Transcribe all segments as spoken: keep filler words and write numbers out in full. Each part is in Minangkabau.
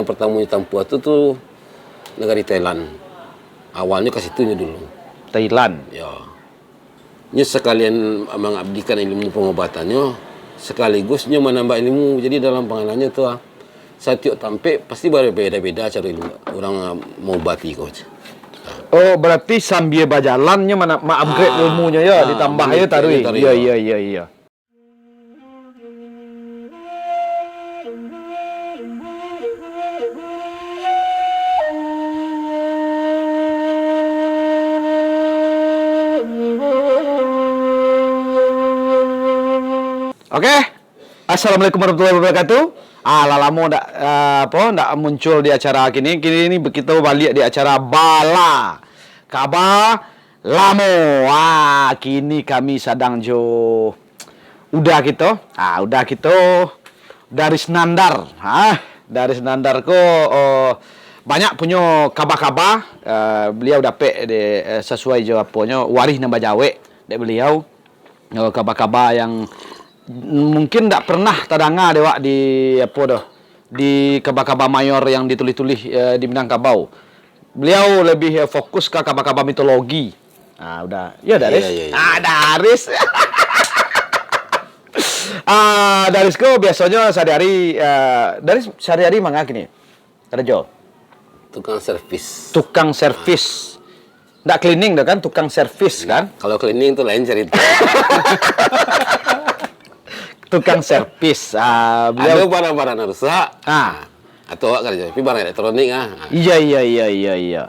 Pertamonyo tampuah tu, tu nagari Thailand. Awalnyo ka situnyo dulu. Thailand. Ya. Nyo sakalian mangabdikan ilmu pangobatannyo, sakaligus nyo manambah ilmu. Jadi dalam panganannyo tu, ah, satiok tampek pasti babeda-beda caro ilmu urang, ah, maubati ko. Oh, berarti sambia bajalan nyo mana, ma-upgrade Ah, ilmunyo yo, ah, ditambah yo upgrade taruih. Taruih Iya, yo. iya, iya, iya. Oke. Assalamualaikum warahmatullahi wabarakatuh. Ah, lah lamo ndak, ah, apo, ndak muncul di acara kini. Kini ni kito baliak di acara Bala Kaba Lamo. Ah, kini kami sadang jo uda kito. Ah, uda kito Daris Nandar. Ah, Daris Nandar ko, oh, banyak punyo kaba-kaba, eh, beliau dapek di, eh, sasuai jo aponyo, warih nan bajawek dek beliau. Eh, kaba-kaba yang mungkin ndak pernah tadanga dek awak di, apo doh, di kaba-kaba mayor yang ditulih-tulih, eh, di Minangkabau. Beliau lebih, eh, fokus ka kaba-kaba mitologi. Ah, uda. Ya, Daris? Iya, iya, iya. Ah, Daris. Ah, Daris ko biasonyo sahari-hari, eh, Daris sahari-hari manga kini? Karajo? Tukang servis. Tukang servis. Ndak cleaning doh kan, tukang servis kan? Kalau cleaning tu lain cerita. Tukang servis. Ah, beliau Ada barang-barang nan rusak. Ah. Atau awak karajo, tapi barang elektronik ah. Iya, iya, iya, iya, iya.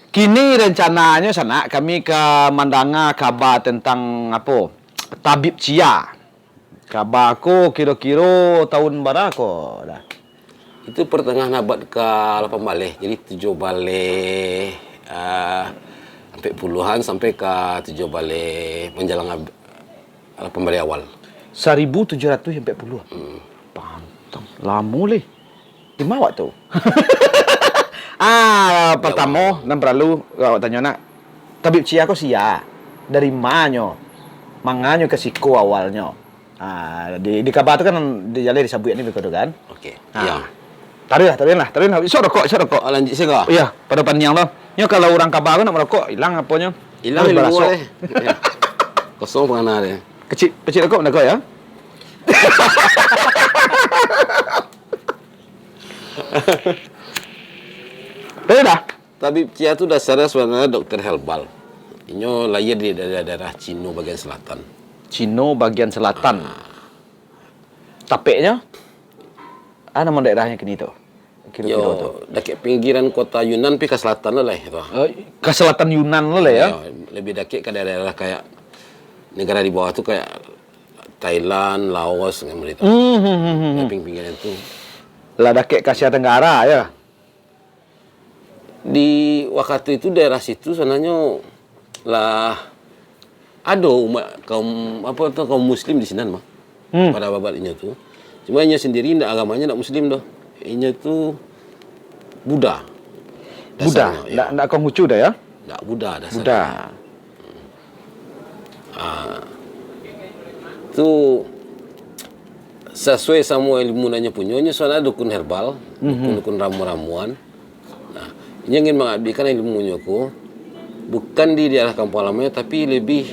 Kini rencananyo, sanak, kami ka mandanga kaba tentang apo? Tabib Cia. Kaba ko kiro-kiro tahun bara ko dah? Itu pertengahan abad ka lapan baleh. Jadi tujuah baleh, ah, ampek puluahan sampai ka tujuah baleh manjalang ab-, lapan baleh awal. Saribu tujuah ratuih ampek puluah? Hmm. Pantang. Lamo leh. Di ma awak tu? Ah, pertamo, nan paralu awak tanyo nak, Tabib Cia ko sia? Dari manyo? Manganyo ka siko awalnyo? Ah, di, di kaba tu kan di jaleh disabuik ni beko tu kan? Oke. Ah. Iya. Taruih lah, taruih lah, taruih lah. Isok rokok, isok rokok. Oh, lanjut siko. Iya, pado paniang tu. Nyo kalau urang kaba tu nak marokok, ilang aponyo. Ilang Taruih ilmu baraso. Deh. Iya. Kosong pangana deh. Kecil, kecil rokok, rokok ya. Taruih dah. Tabib Cia tu dasarnya sebenarnya dokter herbal. Inyo lahir di daerah-daerah Cino bagian selatan. Cino bagian selatan. Ah. Tapeknyo? Ah, nama daerahnyo kini tu? Kiro-kiro tu. Yo, dakek pinggiran kota Yunan, pi ka selatan lah, lah, itu. Oh, ka selatan Yunan lah, lah, ya? Ya, lebih dakek ka daerah-daerah kayak negara di bawah tu, kayak Thailand, Laos, kan begitu. Hmm, hmm, hmm, hmm, hmm. Ping-pinggiran tu. Lah dakek ka Asia Tenggara, ya? Di wakatu itu daerah situ sabananyo lah ado umat kaum, apo tu, kaum muslim di sinan mah. Hmm. Pada babak inyo tu. Cuma inyo sendiri ndak, agamanyo ndak muslim doh. Inyo tu Buddha. Buddha, Dasarnyo, ya. Ndak, ndak Konghucu dah ya? Ndak, Buddha dasarnyo. Buddha. Ah, tu sasuai samo ilmu nan inyo punyo, inyo sabananyo dukun herbal, Mhm. dukun-dukun ramu-ramuan. Nah, inyo ingin mangabdikan ilmunyo ko, bukan di daerah kampung halamannyo, tapi lebih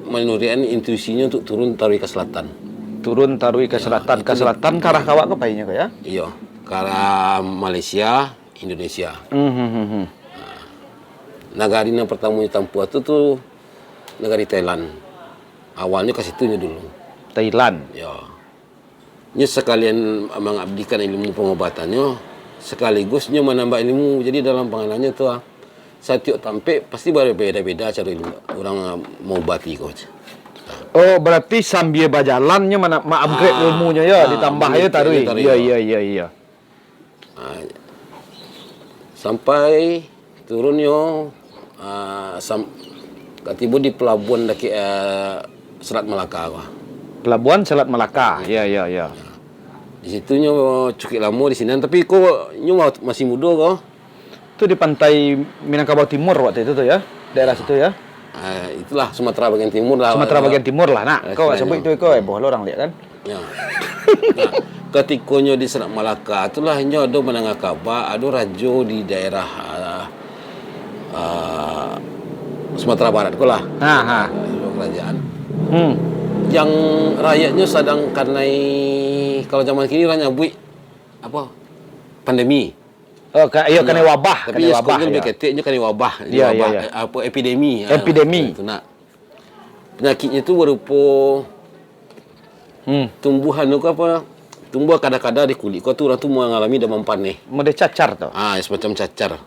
manurunkan intuisinyo untuk turun taruih ka selatan. Turun taruih ka Ya, selatan. Ka itu selatan, ka arah ka awak ko painyo ko, ya? Iyo, ka arah Malaysia, Indonesia. Hmm, hmm, hmm, hmm. Nagari nan partamo ditampuah tu, tu nagari Thailand. Awalnyo ka situnyo dulu. Thailand. Yo. Nyo sakalian mangabdikan ilmu pangobatannyo, sakaligus nyo manambah ilmu. Jadi dalam panganannyo tu, ah, satiok tampek pasti babeda-beda caro ilmu urang, ah, maubati ko. Oh, berarti sambia bajalan nyo mana, ma-upgrade Ah, ilmunyo yo, ah, ditambah yo upgrade taruih. Taruih Iya, yo. Iya, iya, iya. Ah, sampai turunnyo, ah, sam-, ka tibo di pelabuhan dakek, ah, Selat Malaka ko. Pelabuhan Selat Malaka. Ya, ya, ya. Di situ nyo cukuik lamo di sinan, tapi ko nyo ma-, masih mudo ko. Tu di pantai Minangkabau Timur waktu itu tu ya, daerah situ ya. Ah, itulah Sumatera bagian timur lah. Sumatera bagian timur lah, nak. Ah, Kau istilahnya. Sebut itu ko, eh, boh lo orang lihat kan? Ya. Nah, Katikonyo di Selat Malaka tu lah, inyo ado mandanga kaba, ado rajo di daerah, ah, ah, Sumatera Barat ko lah. Ha, ha. Sebuah kerajaan. Hmm. Yang rakyatnyo sadang kanai, kalau zaman kini urang nyabuik apo? Pandemi. Oh, ka-, iyo, kanai wabah, kanai wabah, iyo. Tapi sekarang lebih keteknyo kanai wabah. Iyo, iyo, wabah, iyo. Eh, apo, epidemi. Ah, epidemi. Itu nak. Panyakiknyo tu barupo Hmm. tumbuhan tu apo, tumbuah kada-kada di kulik ko tu, urang tu mangalami damam paneh. Model cacar tu? Ah, semacam cacar.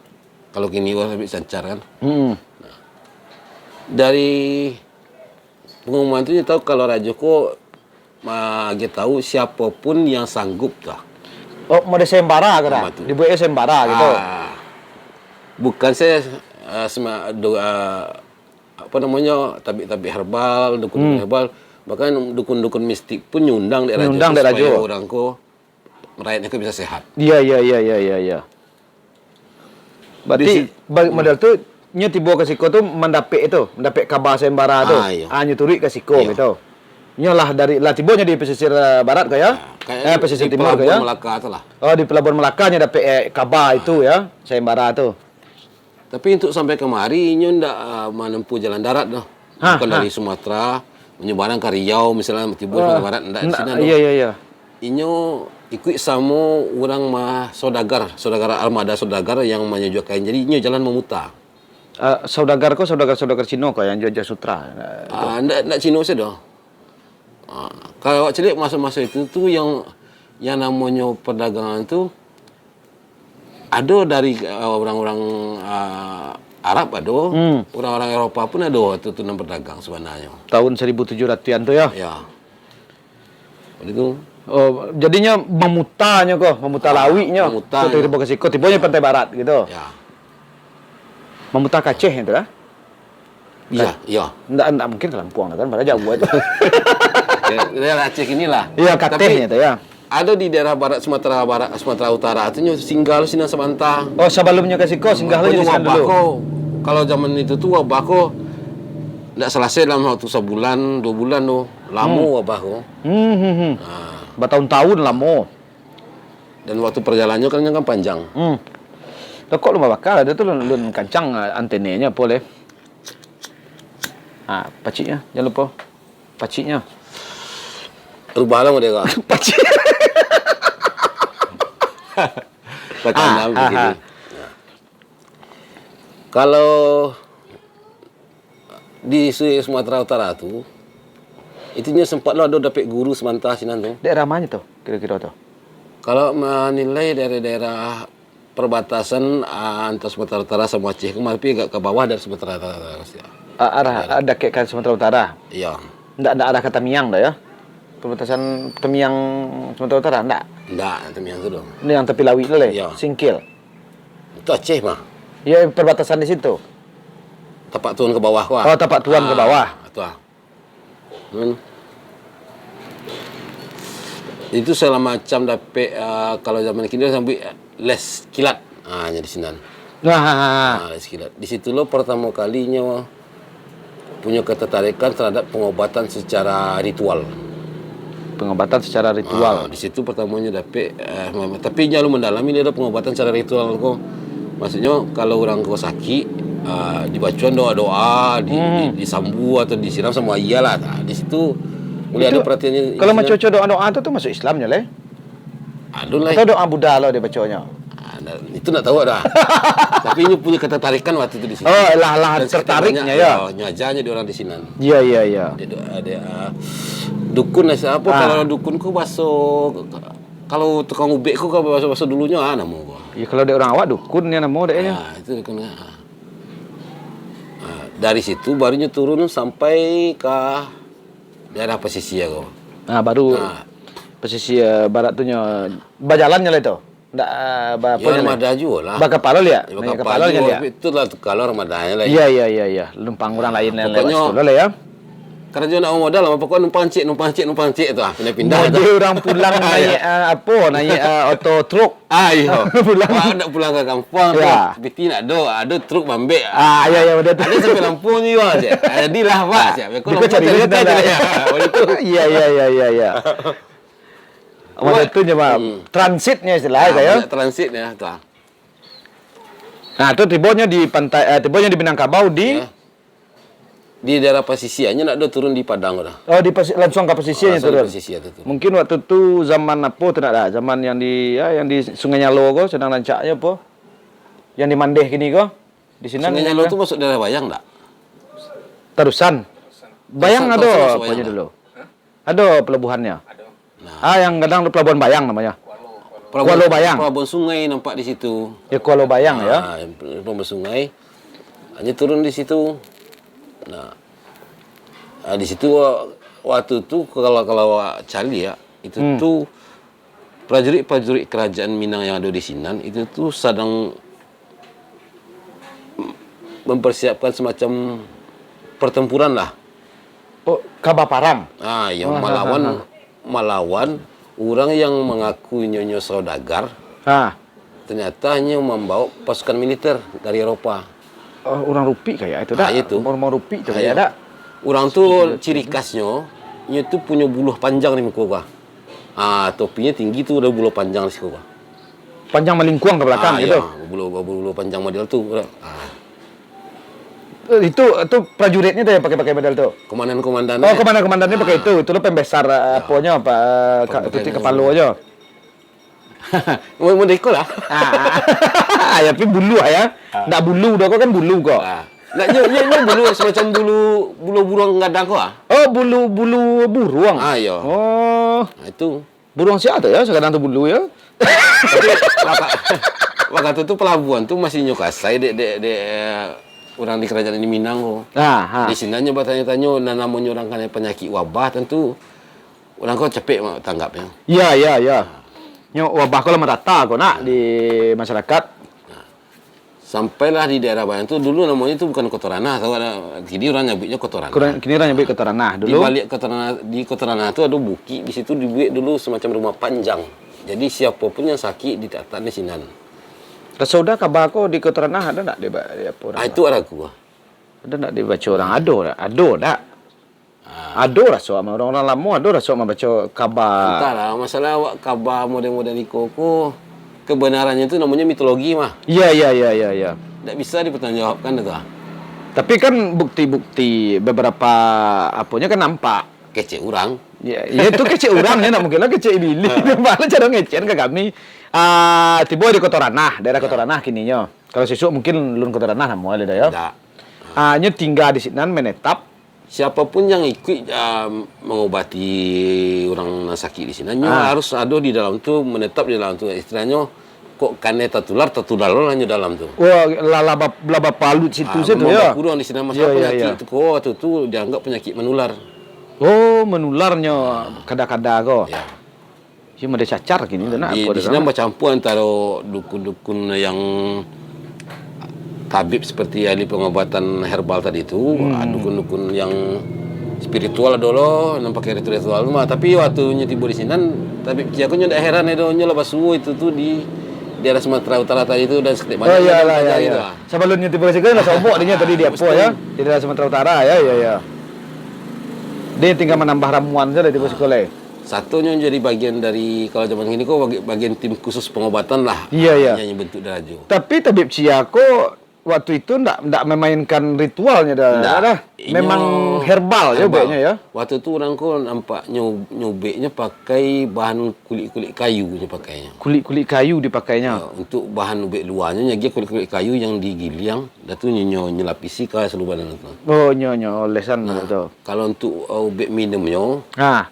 Kalau kini urang sabut cacar kan. Hmm. Dari pengumuman tu, inyo tahu kalau rajo ko, ah, agiah tahu siapo pun yang sanggup tu. Oh, model sayembara ko dah? Dibuek sayembara gitu. Ah, bukan se-, ah, sema-, do-, ah, apo namonyo, tabib-tabib herbal, dukun-dukun Hmm. herbal, bahkan dukun-dukun mistik pun nyundang dek rajo Nyundang tu dek rajo. supaya urang ko, rakyatnyo ko bisa sehat. Iya, iya, iya, iya, iya, iya. Berarti Di si- ba-, model tu, nyo tibo ka siko tu mandapek itu, mandapek kaba sayembara tu. Ah, iya. Ah, nyo turuik ka siko Iya. gitu. Nyo lah dari, lah tibonyo di pesisir, eh, barat ko ya? Ah, kayaknya Eh, pesisir di timur ko Pelabuhan ya? Melaka tu lah. Oh, di Pelabuhan Melaka nyo dapek, eh, kaba itu ya, sayembara tu. Tapi untuk sampai kamari, inyo ndak, ah, manempuh jalan darat doh. Ha, Bukan ha. dari Sumatera, menyebarang ka Riau, misalnya, tibo Oh, Sumatera Barat, ndak di ndak, sinan iya, doh. iya, iya. Inyo ikuik samo urang ma-, saudagar, saudagar armada saudagar yang manjujuah kain. Jadi, inyo jalan mamuta. Ah, saudagar ko, saudagar-saudagar Cino ko yang jual-jual sutra, eh, tu? Ah, ndak, ndak Cino sajo. Ah, kalau awak caliak maso-maso itu tu yang, yang namonyo perdagangan tu ado dari, ah, orang-orang, ah, Arab ado, Hmm. orang-orang Eropa pun ado waktu tu nan berdagang sebenarnyo. Tahun seribu tujuh ratusan tu ya? Ya. Waktu tu. Oh, jadinyo mamutanyo ko, mamuta Ah, lawiknyo. mamutanyo. Ko tibo ka siko, tibonyo Ya. pantai barat gitu. Ya. Mamuta ka Aceh itu lah. Iya, Ka-, iya. Ndak, ndak mungkin ka Lampung lah kan, padahal jauah aja. Ya, daerah Aceh inilah. Iya, Tapi, katehnyo tu ya. ado di daerah barat Sumatera Barat, Sumatera Utara tu nyo singgah lu sinan sabanta. Oh, sabalumnyo ka siko, singgah lu Pokoknyo di sinan wabah dulu. ko, kalau zaman itu tu wabah ko ndak salasai dalam waktu sabulan, dua bulan tu. Lamo Hmm. wabah ko. Hmm, hmm, hmm. Ha. Batahun-tahun lamo. Dan waktu perjalanannyo kan, kan panjang. Hmm. Rokok lun babakar, ado tu lun, lun kancang, ah, antenenyo apo leh. Ha, paciknyo, jangan lupo. Paciknyo. Rubah lah model kau. Pacik. Pakai Ah, enam ah, di sini. ah. Kalau di Su-, Sumatera Utara tu, itu nyo sempat lo ado dapek guru sabanta sinan tu. Daerah ma nyo tu, kiro-kiro tu? Kalau manilai daerah-daerah perbatasan, ah, antara Sumatera Utara samo Aceh ko, tapi agak ka bawah dari Sumatera Utara, ya. Ah, arah, Daerah. ah, dakek ka Sumatera Utara? Iya. Ndak, ndak arah ka Tamiang tu, ya? Perbatasan Tamiang Sumatera Utara, ndak? Ndak, Tamiang tu doh. Ini yang tepi lawik tu, leh? Iya. Singkil. Itu Aceh mah. Ya, perbatasan di situ. Tapak Tuan ke bawah, wah. Oh, Tapak Tuan ke Ah, bawah. tu ah. Hmm. Itu segala macam dapek, ah, kalau zaman kini sampai les kilat. Ah, jadi sinan. Nah, Ah, les kilat. Di situ lo pertama kalinyo punyo ketertarikan terhadap pengobatan secara ritual. Pengobatan secara ritual. Ah, di situ pertamonyo dapek, eh, ma-, tapi inyo alun mandalami ni ado pengobatan secara ritual ko. Maksudnyo, kalau urang ko sakik, ah, dibacoan doa-doa, di, Hmm. di, disambu atau disiram samo aia lah. Nah, di situ mulai Itu ado perhatiannyo kalau di sinan. Maco-co doa-doa tu, tu masuk Islam nyo, leh? Alun lah. Atau doa Buddha lo dibaconyo? Ah, ndak, itu ndak tahu dah. Tapi inyo punyo ketertarikan waktu tu di situ. Oh, lah, lah Dan sekitar tertariknyo, banyak, ya? ya, nyo aja nyo di orang di sinan. Iya, iya, iya. Dia, dia, dia, ah, dukun lah, siapa Ah. kalau dukun ko baso, kalau tukang ubek ko, ko baso, baso dulunyo, ah, namo ko. Ya, kalau dek orang awak dukun nyo namo dek nyo. Ah, itu dukun, ah. Ah, dari situ baru nyo turun sampai ka daerah pesisir ko. Ah, baru Ah. pesisir barat tu nyo bajalan nyo lah itu. Ndak, ah, ba-, Ya, apo nyo lah? armada juo lah. Bakapal liak? Ya, Naik bakapal kapal juo, liak? tapi itulah kalau armadanya lah, ya. Iya, iya, iya, iya. Numpang urang lain, lain lewat Pokoknyo, situ lah, ya. Karajo nak modal lah, pokoknyo numpang cek, numpang cek, numpang cek tu ah, pindah-pindah Model tu. urang pulang Iya. naik, ah, apo, naik, ah, oto truk. Ah, iyo. Pulang. Wah, nak pulang ke kampung, Ya. tapi piti nak do, ado truk mambek. Ah, ya, ya, betul tu. Ada sampai Lampung ni, wah, cek. Ah, jadilah, Pak, Ah, cek. Beko dia Lampung cari cari rezeki hotel, dah. cek. Ya, begitu. Iya, iya, iya, iya, iya. Masa tu nyo, Pak, hmm, transitnyo istilah, nah, kayo banyak transitnyo tu, ah. Nah, tu tibonyo di pantai, eh, tibonyo di Minangkabau di, ya, di daerah pasisia, nyo ndak ado turun di Padang tu dah. Oh, di pasi-, langsung ka pasisia. Ah, nyo langsung di turun. Pasisia tu, tu. Mungkin waktu tu zaman apo tu ndak ado? Zaman yang di, ya, yang di Sungai Nyalo ko sadang rancaknyo apo? Yang di Mandeh kini ko? Di sinan. Sungai Nyalo tu masuk daerah Bayang ndak? Tarusan. Bayang ado aponyo dulu? Ado pelabuhannyo? Ado. Nah. Ah, yang gadang tu Pelabuhan Bayang namonyo. Kualo, Kualo Bayang. Pelabuhan sungai nampak di situ. Ya, Kualo Bayang, ya. Ah, pelabuhan sungai. Hanya turun di situ. Nah. Ah, di situ, wa-, waktu tu kalau, kalau awak caliak, itu, hmm, tu prajurit-prajurit kerajaan Minang yang ado di sinan, itu tu sadang mempersiapkan semacam pertempuran lah. Oh, ka baparang? Ah, yang, ah, malawan, ah, ah, malawan urang yang mangaku inyo-nyo saudagar. Ah. Ternyata inyo mambawa pasukan militer dari Eropa. Oh, urang Rupik kayak itu, ah, dak? Itu. Urang Rupik tu kayak, iyo, dak? Urang tu ciri khasnyo, inyo tu punyo buluah panjang di muko, bah. Ah, topinyo tinggi tu, ado buluah panjang di siko, bah. Panjang malingkuang ka balakang, ah, gitu? Iyo, buluah, buluah panjang model tu. Ah. Eh, itu, itu prajuritnyo tu yang pakai-pakai model tu? Komandan-komandannyo. Oh, komandan-komandannyo pakai itu. Itu lo pembesar, eh, aponyo, apa, eh, ka-, titik kapalo nyo. Mo-, model iko lah. Ah. Tapi bulu, ya. Ah. Ndak bulu doh, ko kan bulu ko. Ah. Ndak, nyo, nyo, nyo bulu, semacam bulu, bulu buruang gadang ko, ah. Oh, bulu, bulu buruang. Ah, iyo. Oh. Nah, itu. Buruang sia tu, ya, sagadang tu bulu, ya. Tapi, waka-, wakatu tu palabuahan tu masih nyo kasai dek, dek, dek, eh, urang di kerajaan di Minang ko. Ah, ha. Di sinan nyo batanyo-tanyo, nan namonyo urang kanai panyakik wabah, tantu urang ko capek ma-, tanggapnyo. Ya, ya, ya. Nyo wabah ko lah marata ko nak di masyarakat. Nah. Sampailah di daerah Bayang tu, dulu namonyo tu bukan Koto Ranah, tau ado, kini urang nyabuiknyo Koto Ranah. Kurang, kini urang nyabuik Koto Ranah dulu. Di baliak Koto Ranah, di Koto Ranah tu ado bukik, di situ dibuek dulu semacam rumah panjang. Jadi, siapo pun yang sakik ditatak di sinan. Raso uda kaba ko di Koto Ranah ado ndak di ba-, di apo, ah, itu araku. Ado ndak dibaco urang? Ado dak? Ado dak? Ah. Ado raso mah, urang-urang lamo ado raso mambaco kaba. Antahlah, masalah awak kaba model-model iko ko, kebenarannyo tu namonyo mitologi mah. Iya, iya, iya, iya, iya. Ndak bisa dipertanggungjawabkan tu, ah. Tapi kan bukti-bukti beberapa aponyo kan nampak. Kecek urang. Ya, ya itu kecek urang, ya, ndak mungkin lah kecek Billy. Ah. Nampak lah caro ngecek ka kami. Ah, tibo di Koto Ranah, daerah Koto Ranah kininyo. Kalau sisuak mungkin lun Koto Ranah namo lah, ya. Ndak. Ah, nyo tingga di sinan, menetap. Siapo pun yang ikuik, ah, mangobati urang nan sakik di sinan, nyo harus ado di dalam tu, menetap di dalam tu. Istilahnyo, kok kanai tatular, tatular lah nyo dalam tu. Wah, lah, lah bap-, lah bapalut situ, ah, situ, ya? Bakuruang di sinan, masalah panyakik tu, ko, tu, tu dianggap panyakik manular. Oh, manularnyo kada-kada ko. Ya. Cuma ado cacar kini tu, nak di, apo di sinan bacampur antaro dukun-dukun yang tabib seperti ahli pengobatan herbal tadi tu, ah, dukun-dukun yang spiritual ado lo, nan pakai ritual-ritual tu mah. Tapi waktu nyo tibo di sinan, tabib Cia ko nyo ndak heran ado, nyo lah basuo itu tu di daerah Sumatera Utara tadi tu dan seketek banyak. Oh, iyolah, iya, iya. Sabalun nyo tibo di sinan lah sobok dinyo tadi di apo, ya? Di daerah Sumatera Utara, ya, ya, ya. Dia tinggal manambah ramuan sajo tibo siko lai. Satonyo jadi bagian dari, kalau zaman kini ko, bagi-, bagian tim khusus pengobatan lah. Iya, iya. Yang bentuk darajo. Tapi tabib Cia ko waktu itu ndak, ndak memainkan ritualnyo dah, ndak. Memang herbal je ubeknyo, ya. Waktu tu urang ko nampak nyo-, nyobeknyo pakai bahan kulik-kulik kayu nyo pakainyo. Kulik-kulik kayu dipakainyo? Ya, untuk bahan ubek luarnyo, nyo agiah kulik-kulik kayu yang digiliang, dah tu nyo, nyo, nyo lapisi ka saluruh badan tu. Oh, nyo, nyo olesan tu. Kalau untuk, uh, ubek minumnyo, ha.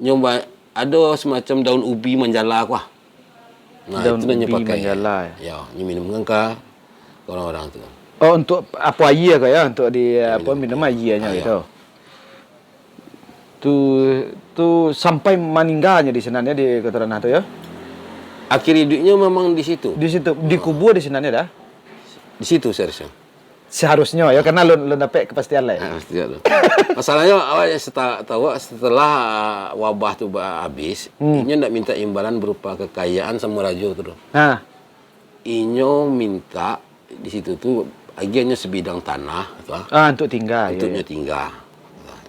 Nyo ba-, ado semacam daun ubi manjala ko ah. Nah, daun itu nan nyo ubi pakai. Manjala, ya? Ya, nyo minum kan ka, ka urang-urang tu. Oh, untuk apo aia ko ya? Untuk di, apo, minum aianyo gitu. Tu, tu sampai maningganyo di sinan ya, di Koto Ranah tu ya? Akhir hidupnyo memang di situ. Di situ, dikubua di sinan ya dah? Di situ seharusnyo. Seharusnyo, ya, karena lun, lun dapek kepastian lai. Ha, pasti tu. Masalahnyo, awak seta-, tahu, setelah, ah, wabah tu ba-, habis, inyo ndak minta imbalan berupa kekayaan samo rajo tu doh. Ha. Inyo minta di situ tu, agiahnyo sebidang tanah, tu, ah. Ah, untuk tingga, ya, ya. Untuknyo tingga.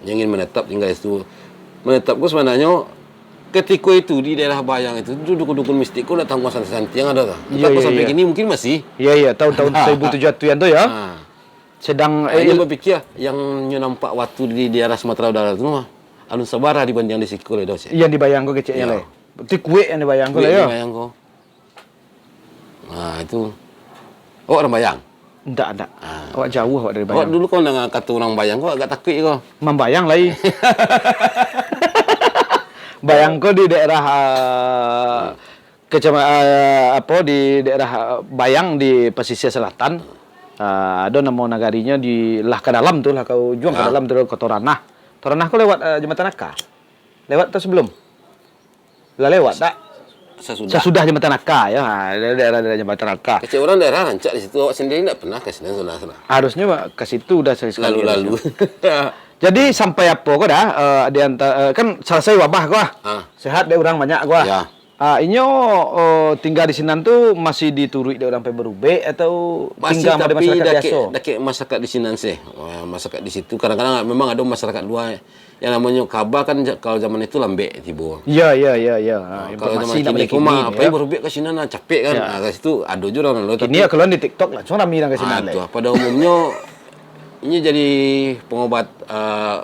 Inyo ingin menetap tinggal di situ. Menetap ko sebenarnyo Katiko itu di daerah Bayang itu, tu dukun-dukun mistik ko ndak tangguang santi-santi nan ado tu. Iyo, iyo, sampai iyo. Kini mungkin masih. Iyo, iyo, tahun-tahun seribu tujuh ratusan tu yo. Ha. Sedang, eh, Inyo bapikia, yang nyo nampak waktu di daerah Sumatera Utara tu mah, alun sabara dibandiang di siko lai doh, Cek. Yang di Bayang ko keceknyo lai. Iyo. Ti kuek yang di Bayang ko lai yo. Kuek yang di Bayang ko. Nah, itu. Awak urang Bayang? Ndak, ndak. Ah. Awak jauah awak dari Bayang. Awak dulu ko danga kato urang Bayang ko agak takuik ko. Mambayang lai. Bayang ko di daerah, ah, kecama-, ah, apo, di daerah, ah, Bayang di pasisia selatan. Ah, ado namo nagarinyo di, lah ka dalam tu, lah ka ujuang ka dalam tu, Koto Ranah. Koto Ranah ko lewat, ah, Jambatan Aka? Lewat atau sebelum? Lah lewat dak? Sasudah. Sasudah Jambatan Aka yo. Ha, daerah-daerah Jambatan Aka. Kecek urang daerah rancak di situ, awak sendiri ndak pernah ka sinan, sudah, sudah. Harusnyo ka situ dah sekali-sekali. Lalu-lalu. Jadi sampai apo ko dah, eh, di anta-, eh, kan salasai wabah ko ah. Ah. Sehat dek urang banyak ko ah. Ya. Ah, inyo, eh, tingga di sinan tu masih dituruik dek urang pai barubek atau tingga model masyarakat biaso? Masih, tapi dakek, dakek masyarakat di sinan sih. Wah, masyarakat di situ kadang-kadang memang ado masyarakat luar. Yang namonyo kaba kan ja-, kalau zaman itu lambek tibo. Yo, yo, yo, yo. Ha, kalau zaman kini ko mah, pai barubek ka sinan lah, capek kan. Yo. Ha, ka situ ado juo urang lalu, kini tapi yo kalau di TikTok langsuang rami urang ka sinan lai. Tu, pada umumnyo, inyo jadi pengobat, eh,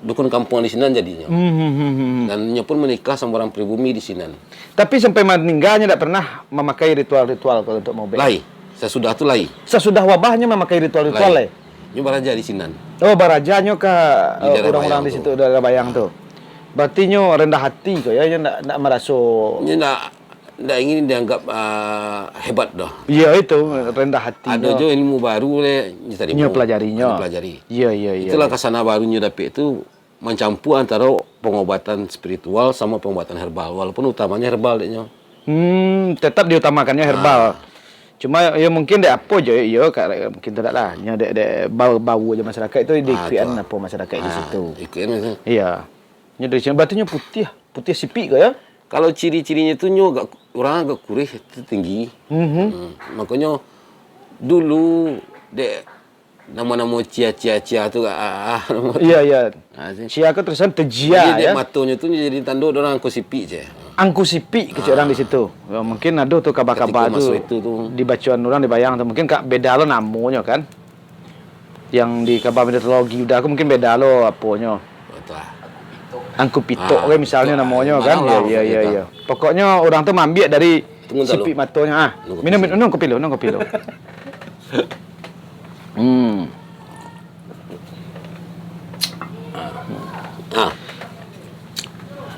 dukun kampuang di sinan jadinyo. Hmm, hmm, hmm, hmm. Dan inyo pun manikah sama urang pribumi di sinan. Tapi sampai maningga nyo dak pernah mamakai ritual-ritual kalau untuk maubek? Lai. Sasudah tu lai. Sasudah wabah nyo mamakai ritual-ritual lai? Lai. Nyo baraja di sinan. Oh, baraja nyo ka, eh, urang-urang di situ, daerah Bayang tu. Di daerah Bayang tu. Berarti nyo rendah hati ko yo, nyo ndak, ndak maraso. Nyo ndak, ndak ingin dianggap, ah, hebat doh. Iyo itu, rendah hati nyo. Ado juo ilmu baru lai, nyo tarimo. Nyo pelajari nyo. Nyo pelajari. Iyo, iyo, iyo. Itulah khazanah baru nyo dapek tu, mancampua antaro pengobatan spiritual samo pengobatan herbal, walaupun utamanyo herbal dek nyo. Hmm, tetap diutamakannyo herbal. Ah. Cuma, yo mungkin dek apo jo, yo, ka-, mungkin tu dak lah. Nyo dek, dek bau, bau jo masyarakat tu, ah, diikuikan tu. Apo masyarakat di situ. Ah, ikuikan tu. Iyo. Nyo dari sinan, berarti nyo putiah, putiah sipik ko yo? Kalau ciri-cirinyo tu nyo agak, urang agak kurih, tu tinggi. Mhm. Hmm, makonyo dulu dek namo-namo cia, cia, cia tu, ah, ah, namo tu. Iyo, iyo. Ah, si. Cia ko tulisan tejia, jadi, dek yo? Matonyo tu jadi tando dek urang angku sipik je. Angku sipik kecek urang di situ. Ah. Yo, mungkin ado tu kaba-kaba tu. Katiko maso itu tu. Di bacoan urang di Bayang tu. Mungkin ka beda lo namonyo kan. Yang di kaba meteorologi udah ko mungkin beda lo aponyo. Betul. Angku pitok kan misalnyo namonyo kan. Iyo, iyo, iyo, iyo. Pokoknyo urang tu maambiak dari sipik matonyo. Ah, minum, minum kopi lu, minum kopi lu. Hmm. Ah.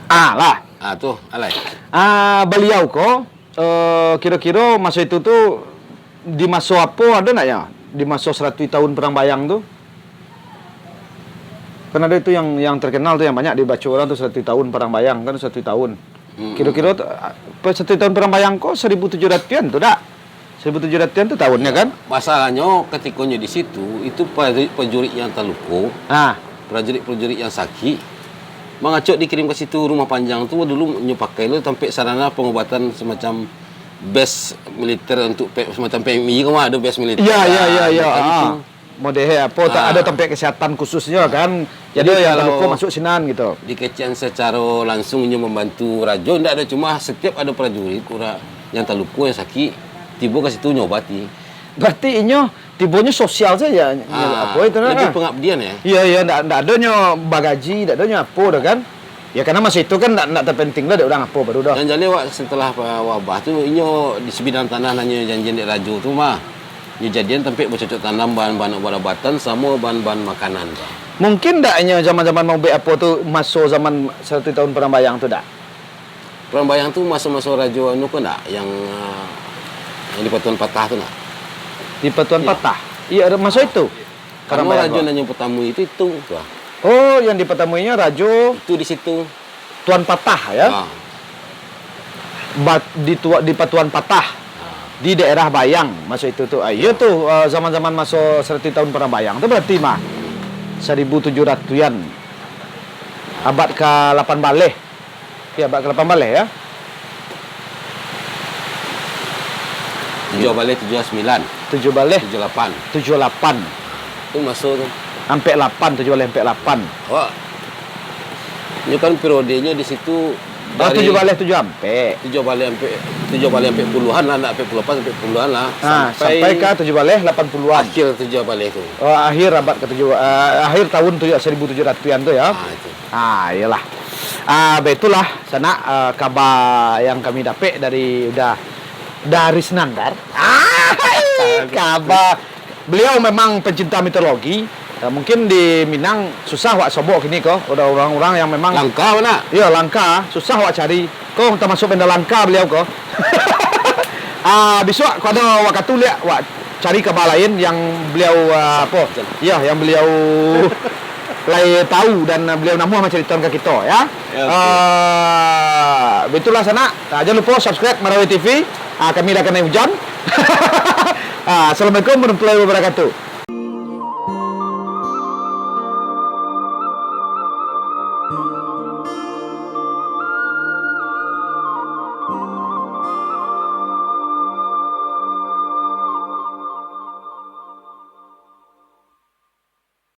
Ah, lah. Ah, tu, alai. Ah, baliau ko, eh, kiro-kiro maso itu tu, di maso apo ado ndak yo? Di maso saratuih tahun Perang Bayang tu? Kan ado itu yang, yang terkenal tu, yang banyak dibaco urang tu, saratuih tahun Perang Bayang kan, saratuih tahun. Hmm. Kiro-kiro tu, ah, pe-, saratuih tahun Perang Bayang ko saribu tujuh ratusan tu dak? Saribu tujuh ratusan tu tahunnyo kan? Masalahnyo, katikonyo di situ, itu prajurit-prajurit yang taluko, ah, prajurit-prajurit yang sakik, mangacok dikirim ka situ, rumah panjang tu dulu nyo pakai lo tampek sarana pengobatan semacam base militer untuk pe-, semacam P M I ko mah, ado base militer. Iyo, iyo, iyo, iyo. Ah, ah. Model apo, ta-, ado tampek kesehatan khususnyo kan. Jadi, kalau yang taluko masuk sinan gitu. Dikecekan secara langsung inyo membantu rajo, ndak ado, cuma setiap ado prajurit, urang yang taluko, yang sakik, tibo ka situ nyo obati. Berarti inyo tibonyo sosial sajo, nyo, ah, apo itu, lebih pengabdian, yo? Iyo, iyo, ndak, ndak ado nyo bagaji, ndak ado nyo apo doh kan. Yo, karena maso itu kan ndak, ndak tapenting doh dek urang apo baru doh. Yang jaleh, wak, setelah pa-, wabah tu, inyo di sabidang tanah nan nyo janjian dek rajo tu mah, nyo jadian tampek bacocok tanam, bahan-bahan obat-obatan, samo bahan-bahan makanan tu. Mungkin ndak inyo zaman-zaman maubek apo tu, maso zaman saratuih tahun Perang Bayang tu dak? Perang Bayang tu maso-maso rajo anu ko ndak, yang, ah, yang di Patuan Patah tu ndak? Di Patuan Patah? Iyo, maso itu. Karano rajo nan nyo patamo itu, itu tu ah. Oh, yang dipatamuinyo rajo itu di situ. Tuan Patah, yo? Ah. Bat-, di tua-, di Patuan Patah. Ah. Di daerah Bayang, maso itu tu. Ah, iyo tu, ah, zaman-zaman maso saratuih tahun Perang Bayang tu berarti mah saribu tujuh ratusan. Abad ka lapan baleh. Yo, abad ka lapan baleh, yo. Tujuah baleh, tujuah sambilan. Tujuah baleh. Tujuah lapan. Tujuah lapan. Tu maso tu. Ampek lapan, tujuah baleh ampek lapan. Awak, nyo kan periodenyo di situ Oh, dari tujuah baleh tujuah ampek. Tujuah baleh ampek, tujuah baleh ampek puluhan lah, ndak ampek puluah lapan, ampek puluhan lah. Ah, sampai, sampai ka tujuah baleh lapan puluhan. Akhir tujuah baleh tu. Oh, akhir abad katujuh, ah, akhir tahun tujuh, seribu tujuh ratusan tu ya. Ah, itu. Ah, iyalah. Ah, baitulah, sanak, ah, kaba yang kami dapek dari udah dari Senandar. Ah, kaba. Beliau memang pencinta mitologi. Ya, mungkin di Minang susah wak sobok kini ko. Udah orang-orang yang memang langka, nak? Iya, langka, susah wak cari. Ko termasuk benda langka beliau ko. Ah, besok kalau ada waktu liak, wak cari kaba lain yang beliau, ah, apa? Ya, yang beliau lai tahu dan beliau namuah mancaritokan ka kita, ya. Ya, oke. Ah, baitulah sanak. Ah, jangan lupa subscribe Marawi T V. Ah, kami dah kanai hujan. Ah, Assalamualaikum warahmatullahi wabarakatuh.